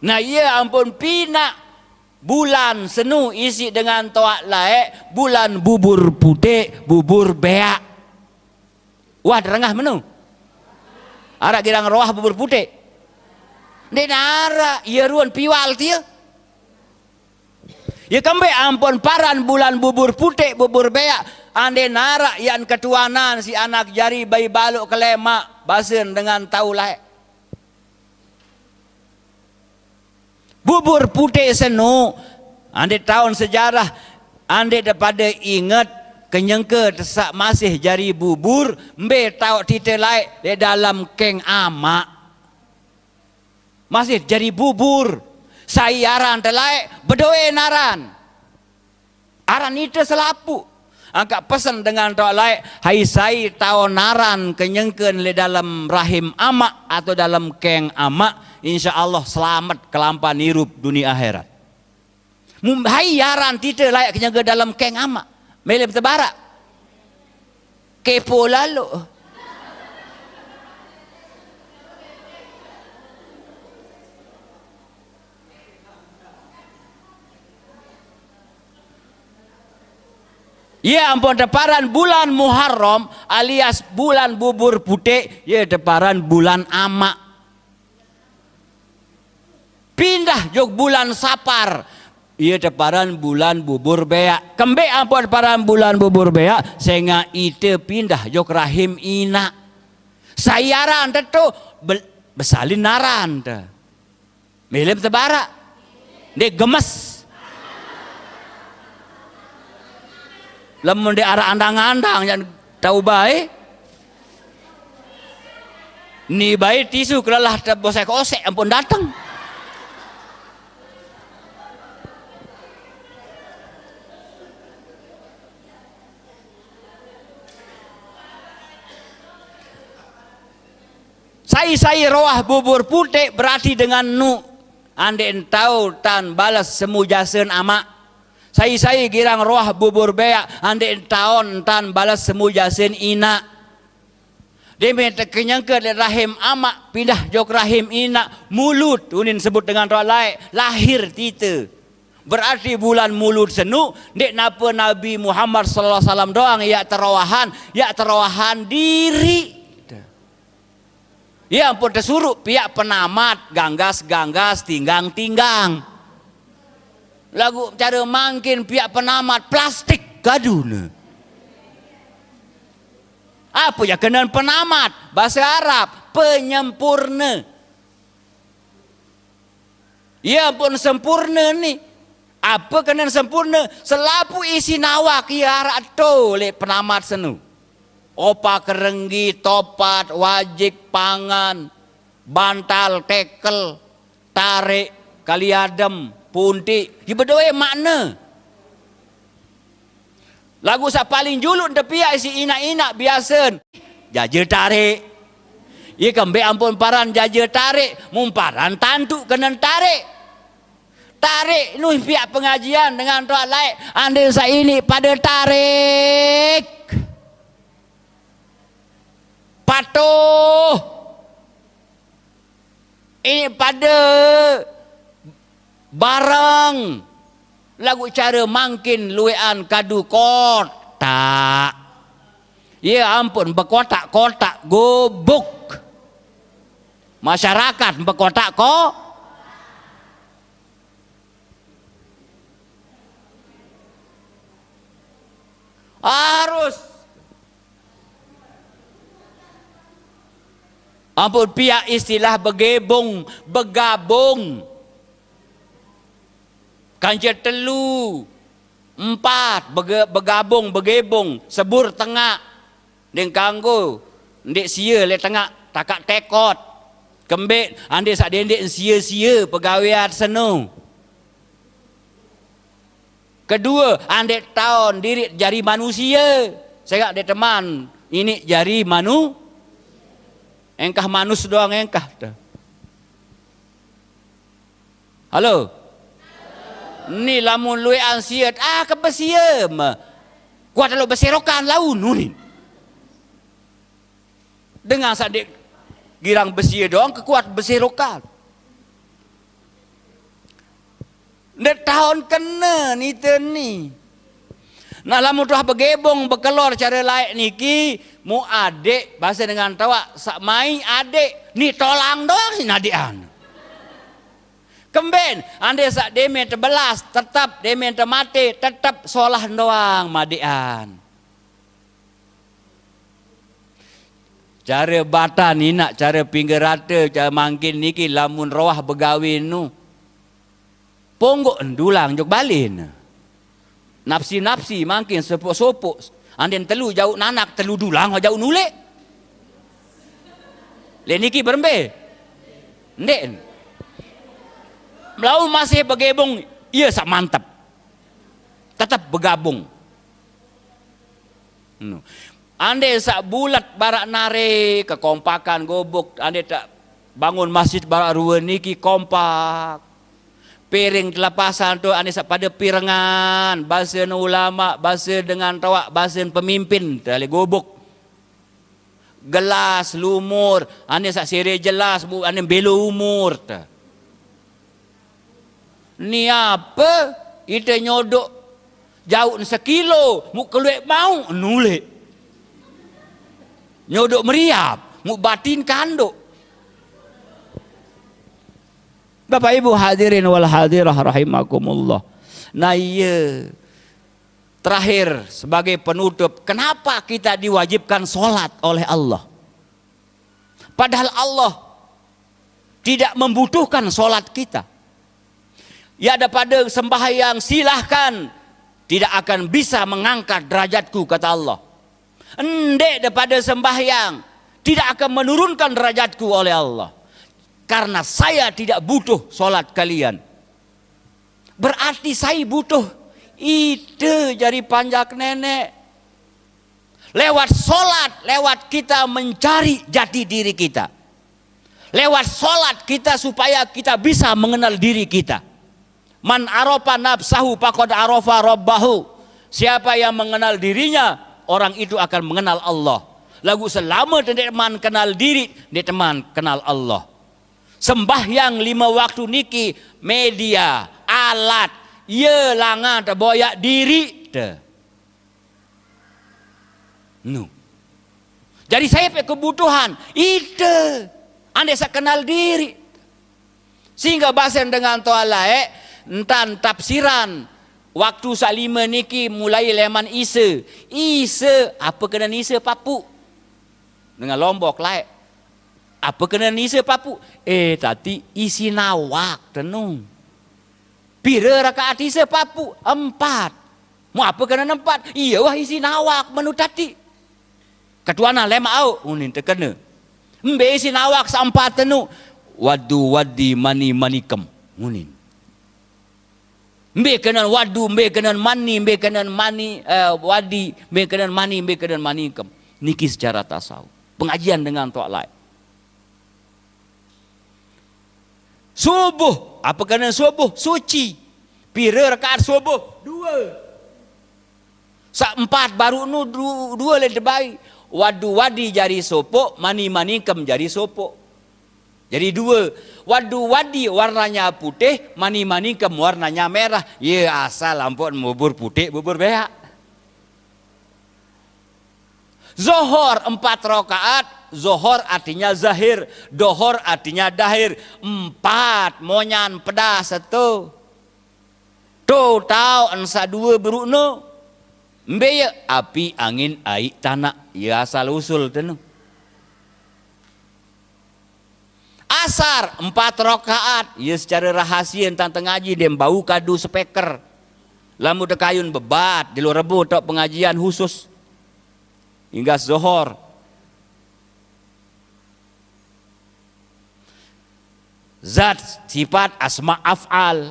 Nah, ie ampun pinaq bulan senu isiq dengan toaq laeq, bulan bubur puteq, bubur beaq. Wah, derengah menu. Araq girang roah bubur puteq? Ndeq naraq, ie ruen piwal tie. Ie kembeq ampun paran bulan bubur puteq, bubur beaq, ande naraq ian ketuanan siq anak jari bai baloq kelemaq, basen dengan tau laeq. Bubur puteq senu, ande taon sejarah, ande te pade inget, kenyengke tesaq masih jari bubur, mbe taoq tite laeq leq dalem keng amaq. Masih jari bubur. Sai aran te laeq, bedoe naran. Aran ite selapuq. Angkaq pesen dengan toaq laeq, hai sai taon naran kenyengken leq dalem rahim amaq atau dalem keng amaq, insya Allah selamet kelampan irup dunie akhirat. Mum-, hai aran tite laeq kenyengke dalem keng amaq. Mele betebaraq. Kepo lalo. Ie ampun teparan bulan Muharram alias bulan bubur puteq, ie teparan bulan amaq. Pindah jok bulan Sapar, ie teparan bulan bubur beaq. Kembeq ampun teparan bulan bubur beaq? Sengaq ite pindah jok rahim inaq. Sai aran te to, be-, besalin aran te. Mele betebaraq. Ndeq gemes. Lamun ndeq araq andang-andang, jaq tau bae. Ni bae tisu kelelah teboseq-oseq ampun dateng. Sai-sai roah bubur puteq berarti dengan nu, andeqn tao tan bales semu jasen amaq. Sai-sai girang roah bubur beaq, andeqn taon tan bales semu jasen inaq. Deme tekenyengke leq rahim amaq, pindah jok rahim inaq, mulut, unin sebut dengan toaq laeq, lahir tite. Berarti bulan Mulud senu, ndeq nape Nabi Muhammad sallallahu alaihi wasallam doang yaq terowahan, yaq terowahan diriq. Ie ampun tesuruq piaq penamat, ganggas-ganggas, tinggang-tinggang. Laguq care mangkin piaq penamat plastik kadune. Ape yaq kenen penamat? Base Arab, penyempurne. Ie ampun sempurne ni. Ape kenen sempurne? Selapuq isin awak ie araq to leq penamat senu. Opa kerenggi, topat, wajik, pangan, bantal, tekel, tareq, kali adem, puntiq, ie bedoe makne. Laguq saq paling julun tepiaq siq inaq-inaq biasen, jaje tareq. Ie kembeq ampun paran jaje tareq, mun paran tantu kenen tareq. Tareq nuh piaq pengajian dengan toaq laeq, andeqn saq iniq pade tareq. Patuh. Iniq pade bareng. Laguq care mangkin lueqan kadu kotak. Ie ampun bekotak-kotak gubuk. Masyarakat bekotak ko-, Ampun piak istilah begebong, begabong. Kance telu, empat, bege-, begabong, begebong, sebur tengaq. Ndeq kanggo, ndeq sie leq tengaq, takaq tekot. Kembeq, andeq saq dendeq sie-sie pegawean seno. Kedue, andeq taon diriq jari manusie, sengaq ndeq teman iniq jari manu-, engkah manus doang engkah te. Halo? Ni lamun lueqan siet, ah, kebesiem. Kuat lalo beserokan laun, unin. Dengan saq ndeq girang besie doang kekuat beserokan. Ndeq taon kenen ite ni. Nah, lamun tuah begebong, bekelor care laeq niki, muq adeq, base dengan toaq, saq mai adeq, ni tolang doang siq nadeqan. Kembeq, andeq saq demen tebelas, tetep demen temate, tetep solah doang madeqan. Care batan inaq, care pinggerate, care mangkin niki lamun roah begawe nu. Ponggoq ndulang jok balen. Napsi-napsi mangkin sopoq-sopoq. Anden telu jauq nanak, telu dulang jauq nuleq. Leq niki berembe? Ndeq. Melau masih begebong, ie saq mantep. Tetep begabung. No. Ande saq bulet baraq nare kekompakan gubuk, ande taq bangun masjid baraq rue niki kompak. Piring telepasan to, ande saq pade pirengan, basen ulama, basen dengan toaq, basen pemimpin, tale gubuk. Gelas, lumur, ande saq sere jelas, bu-, ande belo umur, te. Ni ape ite nyodok jauq sekilo, muq kelueq mauq nuleq. Nyodok meriap, muq batin kandok. Bapak Ibu hadirin wal hadirah rahimakumullah. Nah, iya. Terakhir, sebagai penutup, kenapa kita diwajibkan sholat oleh Allah? Padahal Allah tidak membutuhkan sholat kita. Ya, daripada sembahyang, silahkan. Tidak akan bisa mengangkat derajatku, kata Allah. Ndeq daripada sembahyang, tidak akan menurunkan derajatku oleh Allah. Karena saya tidak butuh sholat kalian. Berarti saya butuh ite jari panjak neneq. Lewat sholat, lewat kita mencari jati diri kita. Lewat sholat kita supaya kita bisa mengenal diri kita. Man arofa nafsahu faqad arofa rabbahu. Siapa yang mengenal dirinya, orang itu akan mengenal Allah. Laguq selame ndeqman kenal diriq, ndeqman kenal Allah. Sembahyang lime waktu niki media, alat, ye langan teboyaq diriq te. Nu. Jadi, sai pe kebutuhan ite, ande saq kenal diriq. Sehingga basen dengan toaq laeq, entan tafsiran waktu saq lime niki mulai leman ise. Ise, ape kenen ise papuq? Dengan Lombok laeq. Ape kenen ise papuq? Eh, tati isin awak tenung. Pire rakaat ise papuq? Empat. Mu ape kenen empat? Iye wah isin awak menu tati. Ketuana lemaq auq, unin tekene. Mbe isin awak saq empat tenu? Waddu waddi mani manikem, unin. Mbe kenen waddu, mbe kenen mani, mbe kenen mani, eh, waddi, mbe kenen mani, mbe kenen manikem. Niki secara tasawuf. Pengajian dengan toaq laeq. Subuh, ape kenen subuh? Suci. Pire rakaat subuh? Due. Saq empat baruq nu du-, due leq tebai. Waddu waddi jari sopoq, mani manikem jari sopoq. Jadi due. Waddu waddi warnanya putih, mani manikem warnanya merah. Ye asal ampun bubur puteq, bubur beaq. Zohor empat rakaat, zohor artinya zahir, dohor artinya dahir. Empat monyan pedas seto. To taoq en saq due beruq no. Mbe ye? Api, angin, aiq, tanaq. Ye asal usul tenu. Asar empat rakaat, ya secara rahasia entang tengaji dia bau kadu speaker. Lamun tekayun bebat di luar rebo tok pengajian khusus. Hingga Zohor. Zat, sifat, asma, af'al.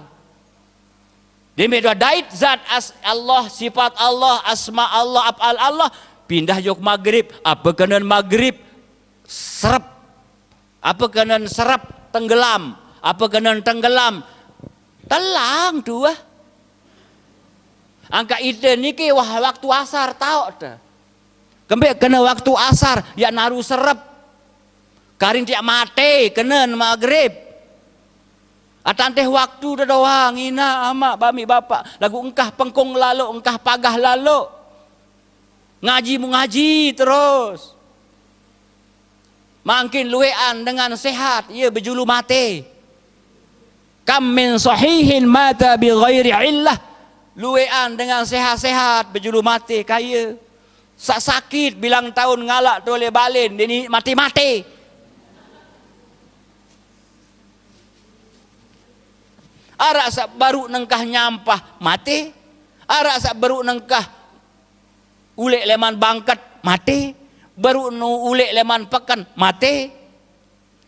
Dia medo dait zat as Allah, sifat Allah, asma Allah, af'al Allah. Pindah jok maghrib, apa kenen maghrib? Serep. Apa kenen serep? Tenggelam. Apa kenen tenggelam? Telang tuah. Angka ite niki wah waktu asar tau te. Kembe kena waktu asar, ya naru serep. Karing tiak mate kenen maghrib. Atanteh waktu te doang, ina, amak, bami, bapak. Lagu engkah pengkong lalu, engkah pagah lalu. Ngaji mu ngaji terus. Mangkin luean dengan sehat, ya bejulu mate. Kam min sahihin mata bi ghairi illah. Luean dengan sehat-sehat bejulu mate kaya. Sak sakit bilang taun ngalak tole balen, dini mate-mate. Arak sak baru nengkah nyampah, mate. Arak sak baru nengkah ulek leman bangket, mate. Baru nu ulek leman peken, mate.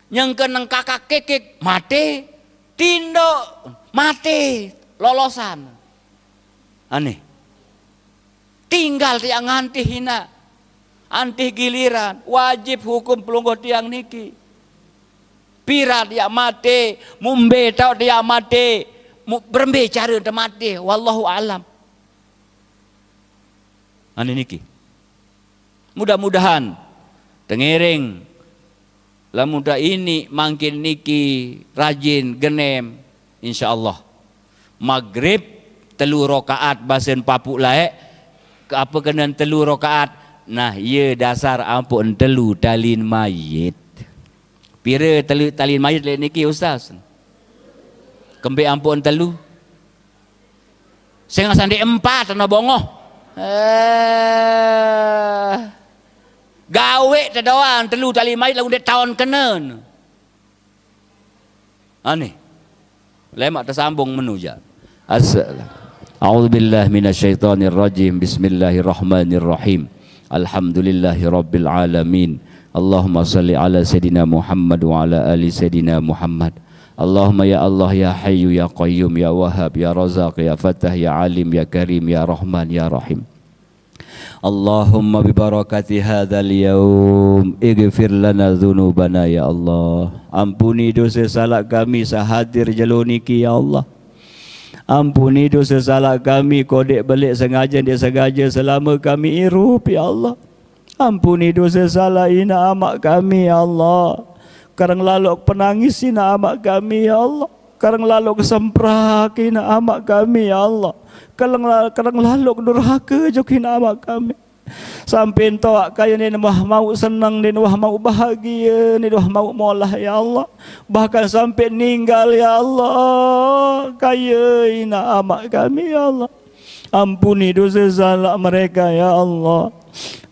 Nyengke nengkakak kekek, mate. Tindok, mate. Lolosan. Aneh. Tinggal tiang ngantih ina. Antih giliran, wajib hukum pelungguh tiang niki. Pira tiak mate, mumbe tau tiak mate, mu berembe cara te mate, wallahu alam. Aneh niki. Mudah-mudahan tengereng lamun tak ini mangkin niki rajin genem, insyaallah. Maghrib telu rakaat basen papuk laek, ke apa kenen telu rakaat? Nah, iya dasar ampun telu talin mayit. Pira telu talin mayit lek niki, Ustaz? Kembe ampun telu? Sing sandi empat ana bongoh. Eh. Gawe te doang telu talin mayit lalu dek taun kenen. Aneh. Lemak tersambung menuja. Assalam. A'udzubillahi minasyaitonirrajim. Bismillahirrahmanirrahim. Alhamdulillahirabbil alamin. Allahumma salli ala Sayyidina Muhammad wa ala ali Sayyidina Muhammad. Allahumma ya Allah, ya Hayyu, ya Qayyum, ya Wahhab, ya Razzaq, ya Fattah, ya Alim, ya Karim, ya Rahman, ya Rahim. Allahumma bi barakati hadzal yaum ighfir lana dzunubana ya Allah. Ampuni dosa salak kami sahadir jelo niki ya Allah. Ampuni dosa salak kami, kodek belik sengaja ndak sengaja selama kami irup ya Allah. Ampuni dosa salak ina amak kami ya Allah. Karang lalok penangis ina amak kami ya Allah. Karang lalok kesemprak ina amak kami ya Allah. Karang la-, karang lalok durhaka jok ina amak kami. Sampai entok kaya nin wah mau senang, nin wah mau bahagia, nin wah mau molah ya Allah. Bahkan sampai ninggal ya Allah. Kaya ina amak kami ya Allah. Ampuni dosa salak mereka ya Allah.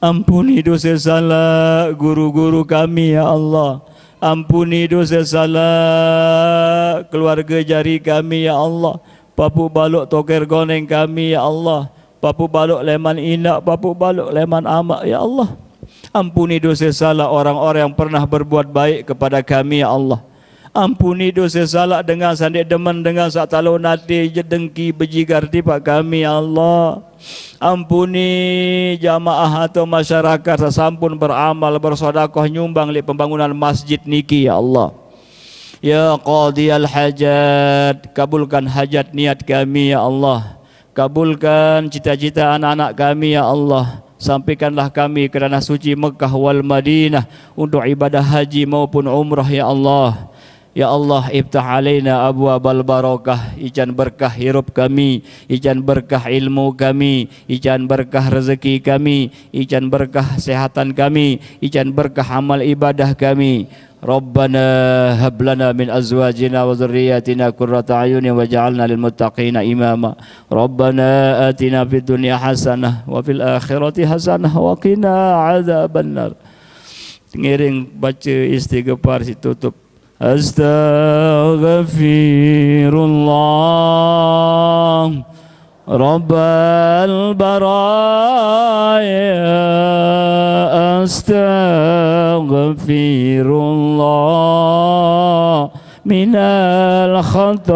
Ampuni dosa salak guru-guru kami ya Allah. Ampuni dosa salak keluarga jari kami ya Allah. Papuk balok toker goneng kami ya Allah. Papuk balok leman inak, papuk balok leman amak ya Allah. Ampuni dosa salak orang-orang yang pernah berbuat baik kepada kami ya Allah. Ampuni dosa salak dengan sandik demen, dengan sak talon ati, je dengki, bejigar tipak kami ya Allah. Ampuni jamaah atau masyarakat sasampun beramal, bersodakoh, nyumbang lek pembangunan masjid niki ya Allah. Ya Qadiyal Hajat, kabulkan hajat niat kami ya Allah. Kabulkan cita-cita anak-anak kami ya Allah. Sampaikanlah kami ke tanah suci Mekah wal Madinah untuk ibadah haji maupun umrah ya Allah. Ya Allah, iftah alaina abwabal barakah, ijan berkah hirup kami, ijan berkah ilmu kami, ijan berkah rezeki kami, ijan berkah sehatan kami, ijan berkah amal ibadah kami. Rabbana hab lana min azwajina wa dzurriyyatina qurrata a'yunin waj'alna lil muttaqina imama. Rabbana atina fid dunya hasanah wa fil akhirati hasanah wa qina adzabannar. Ngiring baca istighfar si tutup. أستغفر الله رب البرايا، أستغفر الله من الخطايا،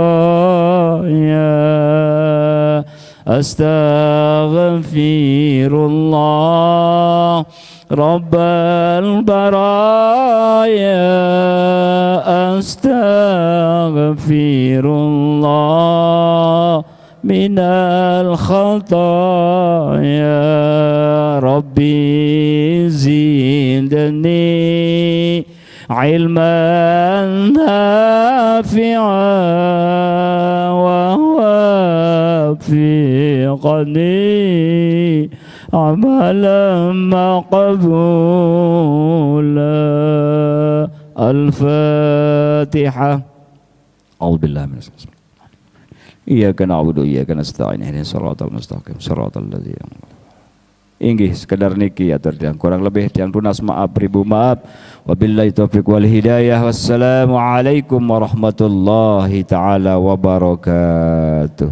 أستغفر الله رب البرايا، أستغفر الله من الخطايا. ربي زدني علما نافعا ووفقني عملا مقبولا. الفاتحة. أعوذ بالله من الشيطان. إياك نعبد وإياك نستعين. اهدنا الصراط المستقيم. صراط الذين أنعمت عليهم. Inggih, sekedar niki atur tiang, kurang lebih tiang tunas maaf, ribu maaf. Wabillahi taufiq wal hidayah. Wassalamualaikum warahmatullahi taala wabarakatuh.